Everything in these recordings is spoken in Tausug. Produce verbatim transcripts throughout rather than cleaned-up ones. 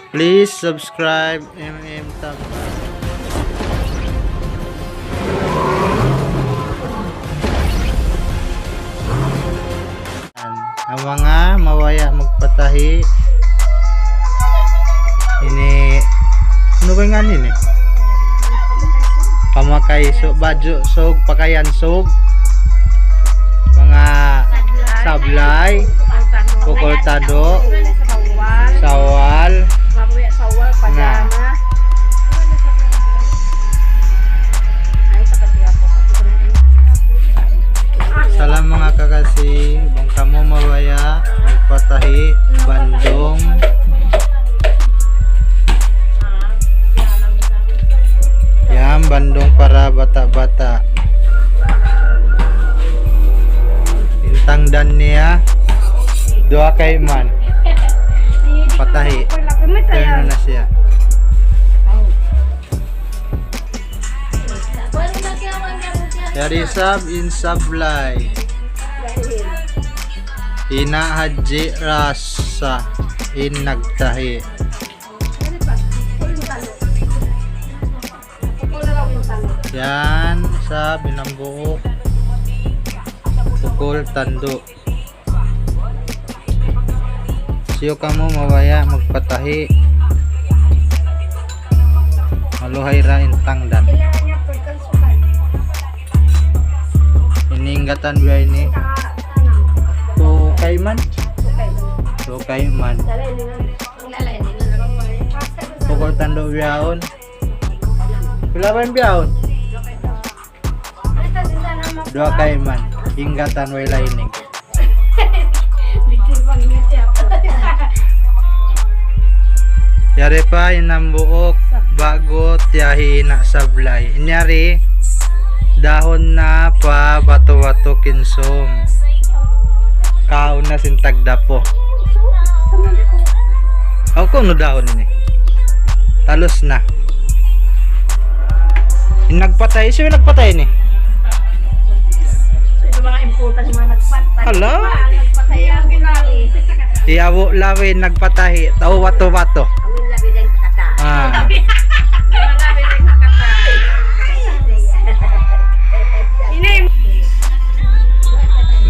Please subscribe M M Tabang. Ang mga mabaya' magpatahi. Ini, ano ba yung ano ini? Pamakay, so, baju, sug, pakayan, sug. Mga sablay, bukul tando', sawal. Na. Salam manga kakasi, bang kamu mabaya' magpatahi, bandung. Yan, bandung para bata'-bata'. In tangdan niya, duwa kayman. Patahi. Kaya na siya. Yari isab in sablay. Ina' Hadji Rasa in nagtahi. Yan, isab in hambuuk. Bukul tando'. Siyu kamu mabaya' magpatahi. Maluhay ra in tangdan. Ini inggatan biya' ini. Duwa kayman. Duwa kayman. Bukul tando' bihaun. Pila ba in bihaun? Duwa kayman. Inggatan way lining. Yari pa in hambuuk ba'gu tiyahi ina' sablay. In yari dahun na pa batu-batu kinsum. Kaun na sin tagdapu. Aw, kunu' dahun ini. Talus na. In nagpatahi, siyu in nagpatahi ini? Hala? Hi Abu' Lawi in nagpatahi. Tau batu-batu. Ah.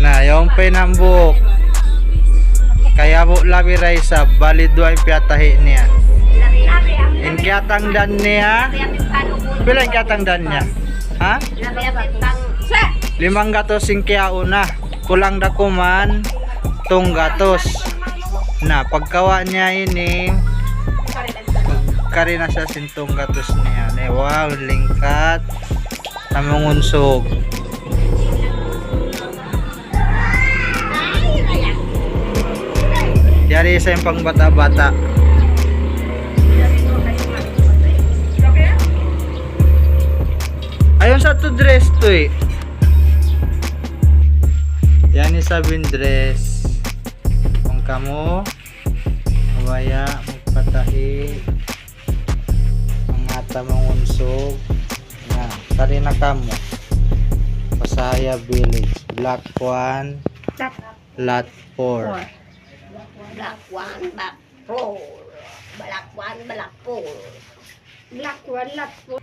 Na, yaun pa in hambuuk. Kay Abu' Lawi ra isab, bali duwa in piyatahi niya. In kiyatangdan niya, pila in kiyatangdan niya? Ha? Limanggatus in kiyauna. Kulang da kuman tunggatus. Na, pagkawa' niya ini, kari na siya sin tunggatus niya. Ne, wow, lingkat. Tamungun sug. Yari isab in pangbata'-bata'. Ayun sa tu dress tu eh. Yan isab in dress. Bang kamu mabaya' magpatahi, manga tamungun sug. Na, kari na kamu. Pasaya Village. Block one, lot four. Block one, block four. Block one, block four. Block one, lot four.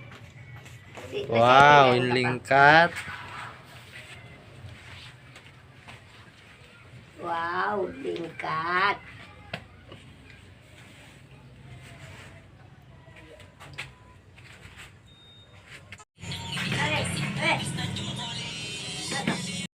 Wow, in lingkat. Wow, lingkat.